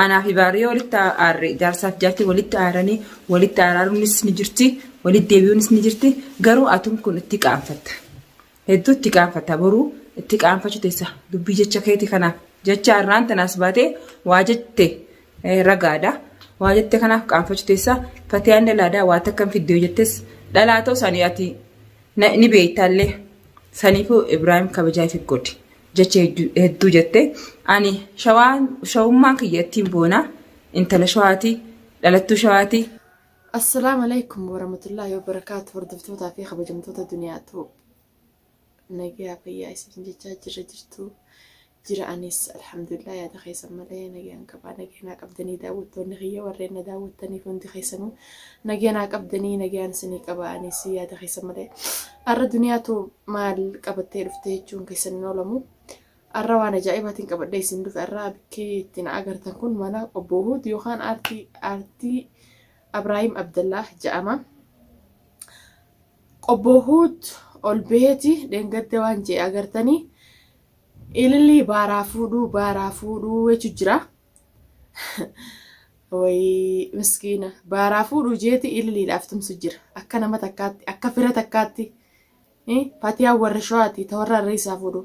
Anaa fi Baariyoo walitti aarre jaarsaaf jaartii walitti aaranii walitti araaruunis ni jirti walitti deebi'uunis ni jirti garuu atun kun itti qaanfatta. Hedduu itti qaanfatta boruu itti qaanfachuu teessa dubbii jecha keeti kanaaf jecha arraan tanaas baatee waa jette ragaadha. Waa jette kanaaf qaanfachuu teessa fatiyaan dhalaadha waa takka hin fidde yoo jettes dhalaa ta'u sanii ati ni beektaallee saniifuu Ibraahim kabajaa ifi godhi. Jecha hedduu jette ani shawaan shawummaan kiyya ittiin boona intala shawaati dhalattuu shawaati. Assalaamu alaikum warahmatullaahi wabarakaatu hordoftootaa fi kabajamtoota duniyaa tube nagayaa fayyaa isin jechaa jirra jirtu jira anis alhamdulillah yaada keessan malee nagayaan qabaa nagayanaa qabdanii daawwattoonni kiyya warreen na daawwattaniif hundi keessanuu nagayanaa qabdanii nagayaan isinii qaba anis yaada keessan malee arra duniyaa tube maal qabattee dhufte jechuun keessan hin oolamu. Arra waan ajaa'ibaatiin qabadhee isin dhufe arra bikkee itti na agartan kun mana obbo Huud yookaan aartii aartii Abraahim Abdallaah jedhama. Obbo Huud ol baheeti dheengadda waan je'e agartanii ilillii baaraa fuudhuu baaraa fuudhuu jechu jira. Wayii miskiina baaraa fuudhuu jeeti ililiidhaaf tumsu jira akka nama takkaatti akka fira takkaatti Fatiyaan warra shawaati ta warra harreessaa fuudhu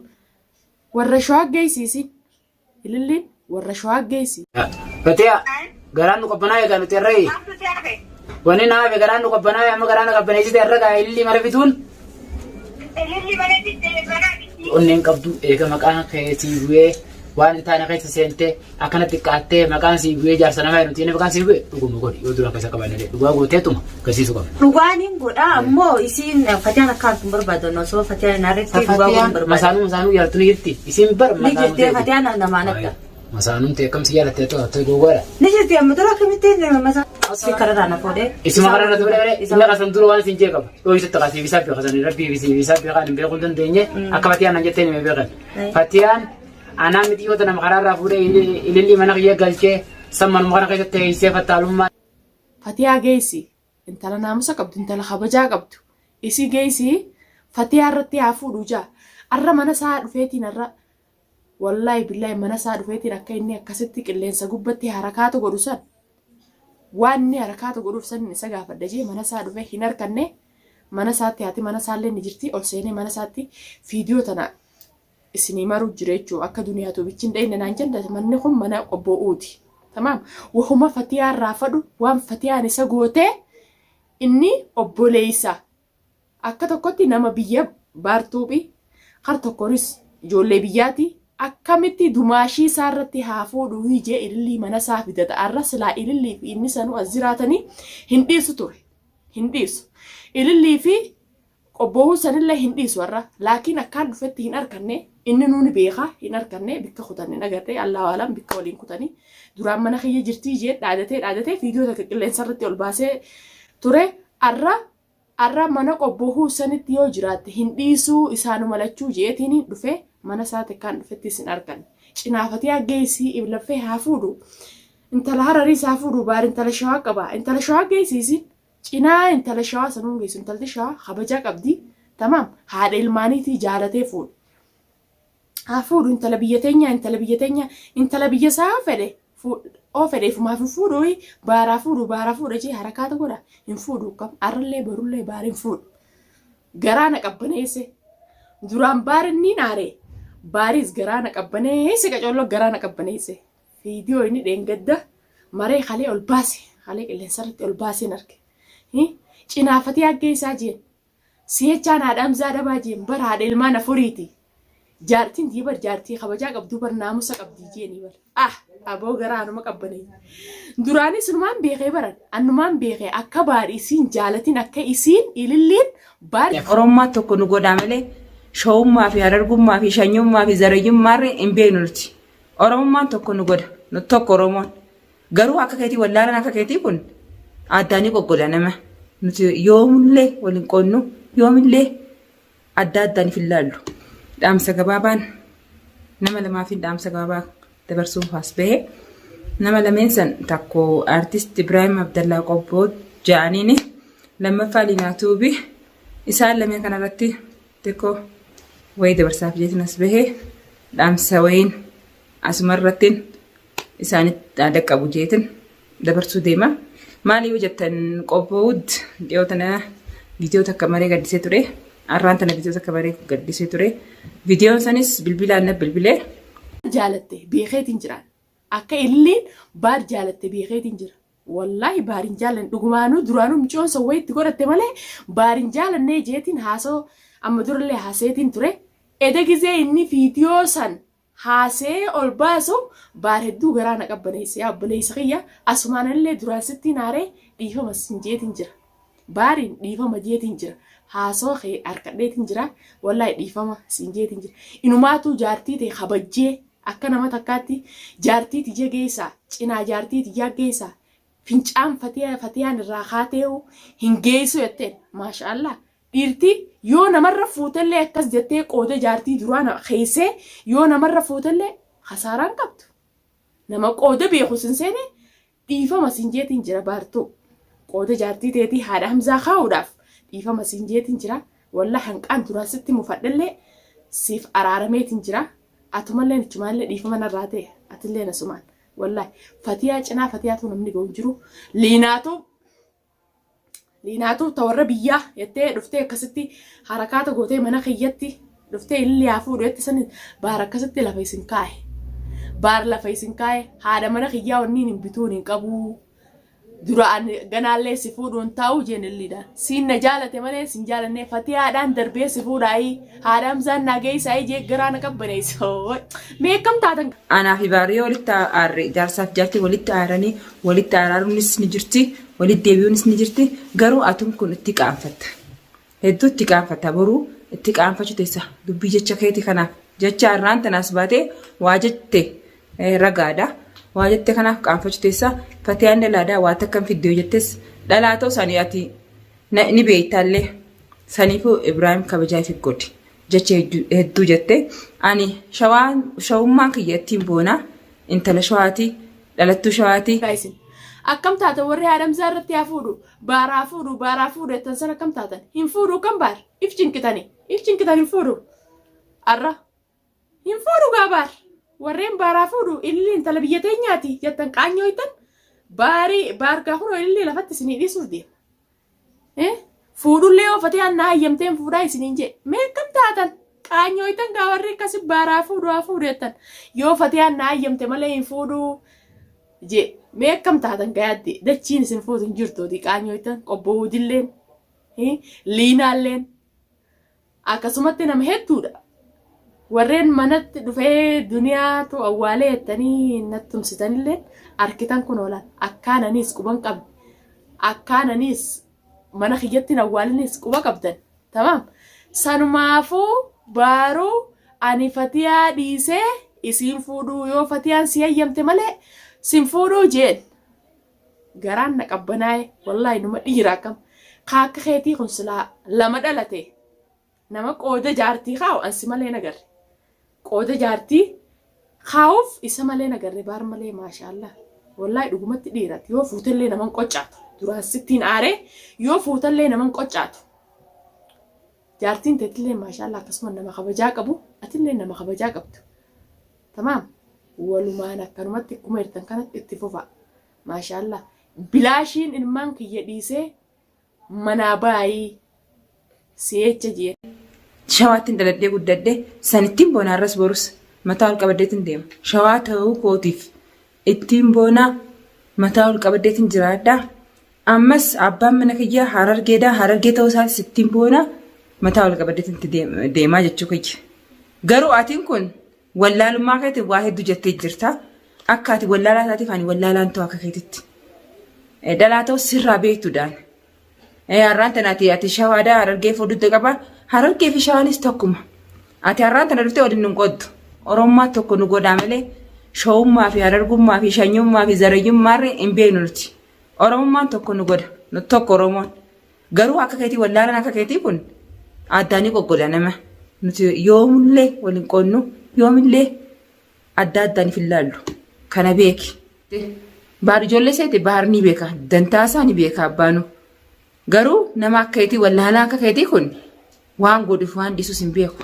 warra shawaa geessi isin ililliin warra shawaa geessi. Fatiya garaan nu qabbanaa'e egaa nuti har'a wanni na hafe garaan nu qabbanaa'e amma garaa na qabbaneessite har'a gaa ilillii mana fituun onneen qabdu eega maqaan kee sii bu'ee waan hin taane keessa seentee Akkana xiqqaattee maqaan sii bu'ee jaarsa namaa jedhamti inni maqaan sii bu'e dhuguma godhi yoo duraan keessa qaban illee dhugaa gooteetuma agarsiisuu qabna. Dhugaan hin godha ammoo isiin fatiyaan akka hartu hin barbaadu osoo fatiyaan hin harretti dhugaa godhu hin Fatiyaan barbaadu. masaanuu masaanuu jaalatu ni jirti isiin bar Ni masaanuu jirti teeti. fatiyaan namaan akka. Masaanuun tee akkam si jaalatte ta'e gowwaadha. Ni jirti amma dura akkamitti masaa si kararraa na fuudhee. Isuma karaa irratti godhe malee inni kasan dura waan isin jee qaba. Dhooyisutti kaasii fi sabbi kasan rabbii fi siif sabbi kan hin beekuu hin dandeenye akka fatiyaan nan jettee hin beekan. Fatiyaan Anaa mixiyoo tana karaarraa fuudhee ilillii mana kiyya galchee san manuma kana keessatti teessee fattaalummaa. Fatiyaa geessi intala naamusa qabdu intala kabajaa qabdu isii geessi fatiyaa irratti haa fuudhu jaa arra mana isaa dhufeetiin arra wallaahi billaahi mana isaa dhufeetiin akka inni akkasitti qilleensa gubbatti harakaatu godhu san waan inni harakaatu godhuuf san isa gaafadha jee mana isaa dhufee hin harkanne mana isaatti haati mana isaallee ni jirti ol seenee mana isaatti fiidiyoo tana isinii maru jira jechuu akka duniyaa tuubichi hin dhayne naan jenne manni kun mana qobboo'uuti tamaam wahuma fatiyaa irraa fadhu waan fatiyaan isa gootee inni obboleessa akka tokkotti nama biyya baartuuphi har tokkonis ijoollee biyyaati akkamitti dumaashii isaa irratti haa fuudhu hijee ilillii mana isaa fidata arra silaa ilillii fi inni sanuu as jiraatanii hin dhiisu ture hin dhiisu ilillii fi Qobboohuu sanillee hin dhiisu har'a. Laakiin akkaan dhufetti hin arkanne inni nuu ni beeka hin arkanne bikka kutan hin agarre Allahu alam bikka waliin kutanii duraan mana kiyya jirtii jee dhaadatee dhaadatee viidiyoo takka qilleensa irratti ol baasee ture har'a har'a mana qobboohuu sanitti yoo jiraatte hin dhiisuu isaanuma lachuu jeetiin dhufe mana isaatti akkaan dhufettis hin arkanne. Cinaafatee geessii iblaffee haa fuudhu. Intala harariis haa fuudhu baar intala shawaa qaba intala shawaa geessiisin. Cinaa intala shawaa sanuu hin geessu intalti shawaa kabajaa qabdi tamaam haadha ilmaaniitii jaalatee fuudhe haa fuudhu intala biyya teenyaa intala biyya teenyaa intala biyya isaa fedhe oo fedhe ifumaaf hin fuudhu baaraa fuudhu baaraa fuudha jee harakaata godha hin fuudhu kam arrallee borullee baara hin fuudhu garaa na qabbaneesse duraan baarin niin aare baariis garaa na qabbaneesse qacolloo garaa na qabbaneesse Viidiyoo inni dheengadda maree kalee ol baase kalee qilleensarratti ol baaseen arge. Cinaafatee haggee isaa jeen. Siyechaan haadha Hamzaa dhabaa jeen bar haadha ilmaan afuriiti. Jaartiin tii bar jaartii kabajaa qabduu bar naamusa qabdii jeenii bar. Ah aboo garaa anuma qabbanee. Duraanis numaan beekee baran annumaan beekee akka baar isiin jaalatin akka isiin ililliin baar. Oromummaa tokko nu godhaa malee shawummaa fi harargummaa fi shanyummaa fi zarayyummaarri hin beeknu nuti. Oromummaan tokko nu godha. Nu tokko Oromoon. Garuu akka keetii wallaalaan akka keetii kun addaa ni qoggoda nama. Nuti yoomillee wal hin qoodnu yoomillee adda addaan if hin laallu. Dhaamsa gabaabaan nama lamaafin dhaamsa gabaabaa dabarsuuf as bahe. Nama lameen san tokko artist Ibraahim Abdallaa Qobboo ja'aniini lammaffaa Liinaa Tuubi isaan lameen kanarratti xiqqoo wayii dabarsaaf jeetin as bahe dhaamsa wayiin asuma irrattin isaanitti dhaqqabu jeetin dabarsuu deema. Maali yoo jettan Qobboo Wood dhiyoo tana viidiyoo takka maree gaddisee ture. Arraan tana viidiyoo takka maree gaddisee ture. Viidiyoon sanis bilbilaan na bilbilee. Jaalatte beekeetiin jiraan. Akka illiin baar jaalatte beekeetiin jira. Wallaahi baar hin jaalanne dhugumaanuu duraanuu micoon san wayitti godhatte malee baar hin jaalannee jeetiin haasoo amma durallee haaseetiin ture. Eda gizee inni viidiyoo san haasee ol baasu baar hedduu garaa na qabbaneesse yaa obboleessa kiyya asumaanillee duraan sittiin aaree dhiifama sin jeetiin jira. Baariin dhiifama jeetiin jira. Haasoo kee harkadheetiin jira. Wallaahi dhiifama sin jeetiin jira. Inumaatuu jaartii ta'e kabajjee akka nama takkaatti jaartii tiyya geessaa cinaa jaartii tiyyaa geessaa fincaan fatiyaan irraa kaateehu hin geessu jetteen maashaallah. Dhiirti yoo namarra fuutellee akkas jettee qooda jaartii duraa keessee yoo namarra fuutellee kasaaraan qabdu. Nama qooda beeku sin seene dhiifama sin jeetiin jira baartuu. Qooda jaartii teetii haadha Hamzaa kaa'uudhaaf dhiifama sin jeetiin jira. Wallaa hanqaan duraan sitti mufadhellee siif araarameetiin jira. Atumallee nichumaallee dhiifama narraa ta'e atillee nasumaan. Wallaahi fatiyaa cinaa fatiyaatu namni ga'u hin jiru. Liinaatu Liinaatu ta warra biyyaa jettee dhuftee akkasitti harakaata gootee mana kiyyatti dhuftee illee haa fuudhu jette san baar akkasitti lafa isin kaa'e. Baar lafa isin kaa'e haadha mana kiyyaa wanniin hin bituun hin qabu. Dura ani ganaallee si fuudhuun taa'u jeen illiidhaan. Siin na jaalate malee sin jaalannee fatiyaadhaan darbee si fuudhaayii haadha Hamzaan naa geessaayii jee garaa na qabbaneesse. Mee akkam taatan? Anaa fi Baariyoo walitti aarre jaarsaaf jaartii walitti aaranii walitti araaruunis ni jirti. Walitti deebi'uunis ni jirti. Garuu atum kun itti qaanfatta. Hedduu itti qaanfatta. Boruu itti qaanfachuu teessa. Dubbii jecha keeti kanaaf. Jecha har'aan tanaas baatee waa jette ragaadha. Waa jette kanaaf qaanfachuu teessa. Fatiyaan dhalaadha. Waa takka hin fidde yoo jettes dhalaa ta'uu sanii ati ni beektaallee. Saniifuu Ibraahim kabajaa ifi godhi. Jecha hedduu jette. Ani shawummaan kiyya ittiin boona. Intala shawaati. Dhalattuu shawaati. Isin akkam taatan warri haadha Hamzaa irratti haa fuudhu baaraa fuudhu baaraa fuudhu jettan san akkam taatan hin fuudhu kan baar if cinqitani if cinqitan hin fuudhu arra hin fuudhu gaa baar warreen baaraa fuudhu ililli intala biyya teenyaati jettan qaanyoo ittan baarii baargaa kunoo ililli lafatti isinii dhiisuuf deema. Fuudhullee yoo fatiyaan na hayyamteen fuudhaa isiniin jee. Mee akkam taatan? Qaanyooytan gaa warri akkasi baaraa fuudhu haa fuudhu jettan. Yoo fatiyaan na hayyamte malee hin fuudhuu jee. Mee akkam taatan gayaatti dachiin isin fuutu hin jirtuuti qaanyooytan qobboowudilleen liinaalleen akkasumatti nama hedduudha. Warreen manatti dhufee duniyaatu awwaalee jettanii natti tumsitanillee arkitan kun oolan akkaananiis quban qabne akkaananiis mana kiyyatti hin awwaalinis quba qabdan tamaam sanumaafuu baaruu ani fatiyaa dhiisee isiin fuudhuu yoo fatiyaan si hayyamte malee sin fuudhuu jeen garaan na qabbanaa'e wallaahi numa dhiira akkam kaakka keetii kun silaa lama dhalate nama qooda jaartii kaa'u ansi malee nagarre qooda jaartii kaa'uuf isa malee nagarre baar malee maashaallah wallaahi dhugumatti dhiirati yoo fuutellee naman qoccaatu duraan sittiin aaree yoo fuutellee naman qoccaatu jaartiin teetillee maashaallah akkasuma nama kabajaa qabu atillee nama kabajaa qabdu tamaam walumaan akkanumatti akkuma jirtan kanatti itti fufa maashaallah bilaashiin ilmaan kiyya dhiisee manaa baayii si'eecha jeen. Shawaattiin dhaladhee guddadhe sanittiin boona har'as borus mataa ol qabadheetiin deema. Shawaa ta'uu kootiif ittiin boona mataa ol qabadheetiin jiraadha. Ammas abbaan mana kiyyaa harargeedha. Harargee ta'uu isaatis ittiin boona mataa ol qabadheetiin itti deemaa jechuu kiyya. Garuu atiin kun wallaalummaa keetiin waa hedduu jettee jirta. Akka ati wallaalaa taateef ani wallaalaan ta'u akka keetitti. Dhalaa ta'u sirraa beektuudhaan. Har'aan tana ati ati shawaadhaa harargee fuudhutti qaba. Harargee fi shawaanis tokkuma. Ati har'aan tana dhuftee waliin nun qooddu. Oromummaa tokko nu godhaa malee shawummaa fi harargummaa fi shanyummaa fi zarayyummaarree hin beeknu nuti. Oromummaan tokko nu godha. Nu tokko Oromoon. Garuu akka keetii wallaalaan akka keetii kun addaan ni qoqqoda nama. Nuti yoomillee waliin qoodnu yoomillee adda addaan if hin laallu. Kana beeki. Baar ijoollee seete baar ni beeka. Dantaa isaa ni beeka abbaanu. Garuu nama akka keetii wallaalaa akka keetii kun waan godhuuf waan dhiisus hin beeku.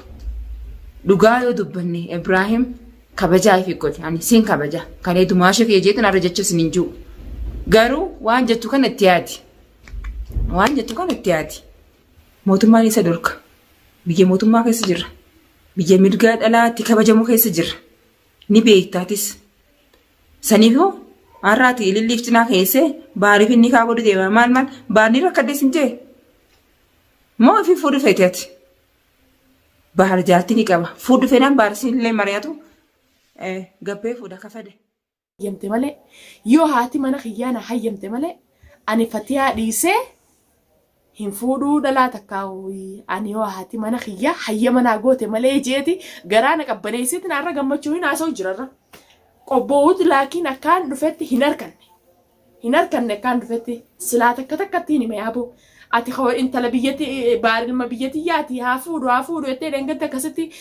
Dhugaa yoo dubbanne Ibraahim Kabajaa ifi godhi. Ani siin kabaja. Kalee dumaasha kiyya jeetin har'a jecha isin hin jiru. Garuu waan jettu kana itti yaadi. Waan jettu kana itti yaadi. Mootummaan isa dhorka. Biyya mootummaa keessa jirra. Biyya mirga dhalaa itti kabajamu keessa jirra. Ni beektaatis. Saniifuu har'a ati ililliif cinaa keessee baariif inni kaa godhu deema maal maal baarni rakkadhe sin jee. Moo ifii fuudhu feete ati? Bahar jaartii ni qaba. Fuudhu fedhaan bahar siinillee mari'atu gabbee fuudha ka fedhe. Hayyamte malee yoo haati mana kiyyaa na hayyamte malee ani fatiyaa dhiisee hin fuudhuu dhalaa takkaa ani yoo haati mana kiyyaa hayyama naa goote malee jeeti garaa na qabbaneessiti naarra gammachuu hin haasa'u jirarra. Qobboowut laakiin akkaan dhufetti hin arkanne. Hin arkanne akkaan dhufetti silaa takka takkatti hin hime yaaboo. Ati hoo intala biyyatti baar ilma biyyatiyyaati haa fuudhu haa fuudhu jettee dheengadda akkasitti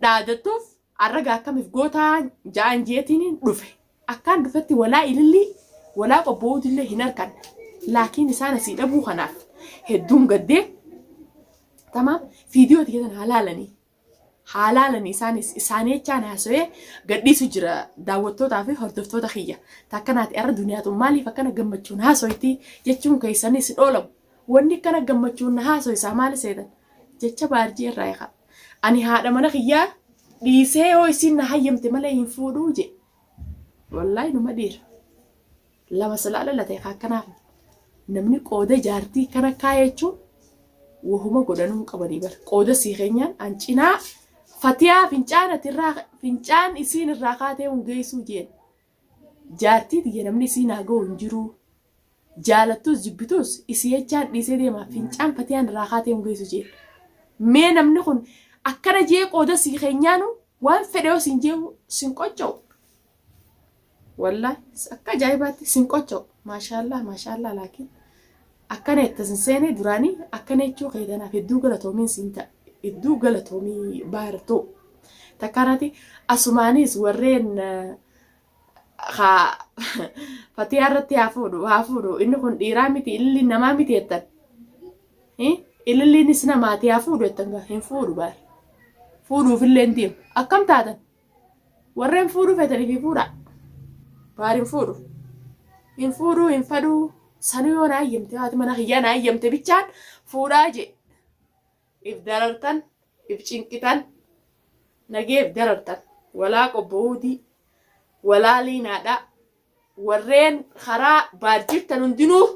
dhaadattuuf arraga akkamiif gootaa ja'an jeetiin dhufe. Akkaan dhufetti walaa ilillii walaa qobboowutillee hin arkanne. Laakiin isaan asii dhabuu kanaaf hedduun gaddee tamaam fiidiyoo tiyya tana haa laalanii. Haa laalanii isaanis isaanii jechaan haasawee gadhiisu jira daawwattootaa fi hordoftoota kiyya. Takkanaati arra duniyaatu maaliif akkana gammachuun haasoyti jechuun keessanis hin oolamu. Wanni akkana gammachuun na haasoysaa maali seetan? Jecha baarjii irraa eegaa. Ani haadha mana kiyyaa dhiisee yoo isiin na hayyamte malee hin fuudhuu jee. Wallaahi numa dhiira. Lama silaa dhalate ka akkanaaf namni qooda jaartii kana kaayachuun wahuma godhanuu hin qabanii bar. Qooda sii keenyaan an cinaa fatiyaa fincaan ati irraa fincaan isiin irraa kaatee hun geessuu jeen. Jaartii tiyya namni isiin haa ga'u hin jiruu. Jaalattus jibbitus isii jechaan dhiisee deema fincaan fatiyaan irraa kaatee hun geessu jeen. Mee namni kun akkana jee qooda sii keenyaanu waan fedhe yoo siin jeehu sin qocca'u. Wallahi akka ajaa'ibaatti sin qocca'u. Maashaallah maashaallah laakiin akkana itti sin seene duraanii akkana jechuu kee tanaaf hedduu galatoomiin siin ta'a. Hedduu galatoomii baartuu. Takkaanaati asumaanis warreen haa fatiyaa irratti haa fuudhu haa fuudhu inni kun dhiiraa miti ililliin namaa miti jettan. Ililliinis namaati haa fuudhu jettan gaa hin fuudhu baar. Fuudhuufillee hin deemu. Akkam taatan? Warreen fuudhuu feetaniif hin fuudhaa. Baar hin fuudhu. Hin fuudhuu hin fadhuu. Sanuu yoo na hayyamte haati mana kiyyaa na hayyamte bichaan fuudhaa jee. If darartan, if cinqitan, nagee if darartan. Walaa qobbo'uutii, walaa liinaadhaa. Warreen karaa baar jirtan hundinuu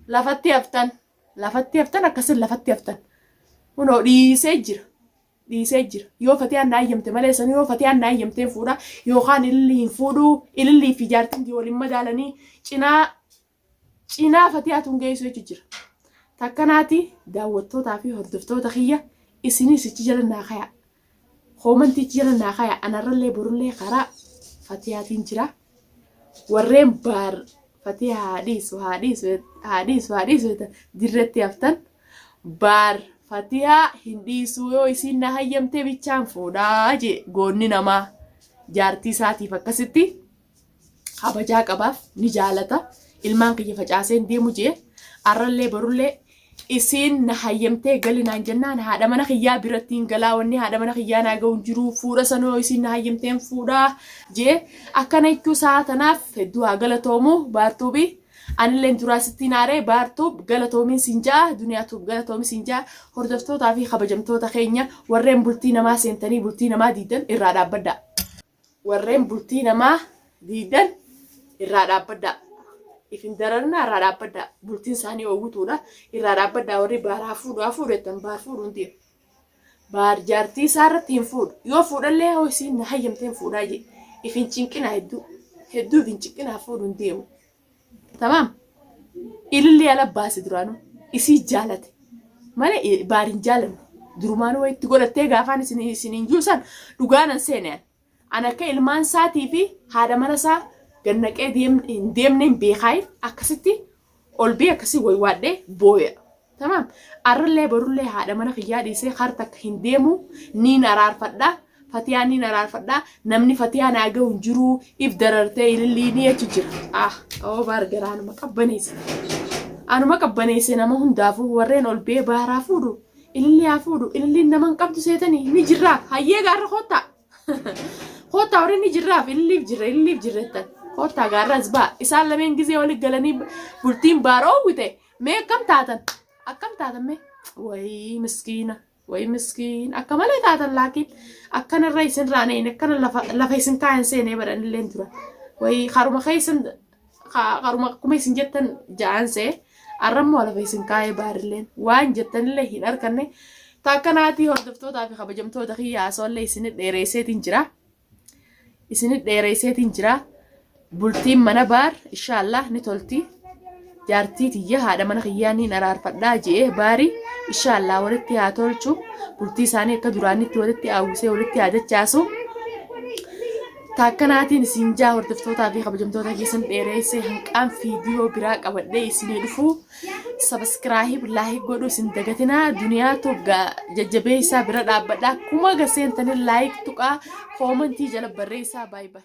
lafatti haftan. Lafatti haftan akkasin lafatti haftan. Kunoo dhiisee jira. Dhiisee jira. Yoo fatiyaan na hayyamte malee sanuu yoo fatiyaan na hayyamtee fuudha yookaan ilillii hin fuudhuu ilillii fi jaartiin waliin madaalanii cinaa cinaa fatiyaatu hin geessu jechu jira. Takkanaati daawwattootaa fi hordoftoota kiyya isinis ichi jala naa kaya. Koomantii ichi jala naa kaya anarrallee borullee karaa fatiyaatiin jira. Warreen baar fatiyaa haa dhiisu haa dhiisu haa dhiisu haa dhiisu jettan dirretti haftan baar fatiyaa hin dhiisuu yoo isiin na hayyamte bichaan fuudhaa jee goonni namaa jaartii isaatiif akkasitti kabajaa qabaaf ni jaalata ilmaan kiyya facaasee hin deemu jee arrallee borullee isiin na hayyamtee gali naan jennaan haadha mana kiyyaa biratti hin galaa wanni haadha mana kiyyaa naa ga'u hin jiru fuudha sanoo isiin na hayyamteen fuudhaa jee akkana jechuu isaa tanaaf hedduu haa galatoomu baartuubi anilleen duraa sittiin aaree baartuub galatoomiin siin ja'a duniyaatuub galatoomi siin ja'a hordoftootaa fi kabajamtoota keenya warreen bultii namaa seentanii bultii namaa diidan irraa dhaabbadhaa. Warreen bultii namaa diidan irraa dhaabbadhaa. If hin dararinaa irraa dhaabbadhaa. Bultiin isaanii oowwituudha. Irraa dhaabbadhaa warri baar haa fuudhu haa fuudhu jettan baar fuudhu hin deemu. Baar jaartii isaa irratti hin fuudhu. Yoo fuudhallee hoo isiin na hayyamtee hin fuudhaa jedhe. If hin cinqinaa hedduu. Hedduu if hin cinqinaa fuudhu hin deemu. Tamaam. Ilillee ala baase duraanuu. Isii jaalate. Malee baar hin jaalanne. Durumaanuu wayitti godhattee gaafaan isin isiniin jiru san dhugaa nan seene an. An akka ilmaan isaatii fi haadha mana isaa gannaqee hin deemne hin beekaayi akkasitti ol bee akkasii waywaadhee booya. Tamaam. Arrallee borullee haadha mana kiyyaa dhiisee kar takka hin deemu niin araarfadha. Fatiyaa niin araarfadha. Namni fatiyaa naa gahu hin jiru. If darartee ilillii ni jechu jira. Ah, oo baar garaa anuma qabbaneesse. Anuma qabbaneesse nama hundaafuu warreen ol bee baaraa fuudhu. Ilillii haa fuudhu. Ililliin nama hin qabdu seetanii ni jirraa. Hayyee gaarra koottaa. Koottaa warri ni jirraaf illiif jirra illiif jirra jettan. Koottaa gaarra as ba'a. Isaan lameen gizee walitti galanii bultiin baar oowwite. Mee akkam taatan? Akkam taatan mee? Wayii miskiina. Wayii miskiin. Akka malee taatan laakiin akkanarra isin raaneen akkana lafa lafa isin kaayan seenee baranilleen dura. Wayii karuma keessan karuma akkuma isin jettan ja'aan see arrammoo lafa isin kaayee baarilleen waan jettanillee hin arkanne taakkanaatii hordoftootaa fi kabajamtoota kiyya haasawallee isinit dheereesseetiin jira. Isinit dheereesseetiin jira. Bultiin mana baar inshaallah ni tolti. Jaartii tiyya haadha mana kiyyaa niin araarfadhaa je'ee baari inshaallah walitti haa tolchu. Bultii isaanii akka duraanitti walitti hawwisee walitti haa dachaasu. Taakkanaatiin isin jaa hordoftootaa fi kabajamtoota keessan dheereessee hanqaan fiidiyoo biraa qabadhee isinii dhufu sabiskiraahib laayik godhu isin dagatinaa duniyaa tuub jajjabeessaa bira dhaabbadhaa kuma gaseentanii laayik tuqaa koomantii jala barreessaa baay baay.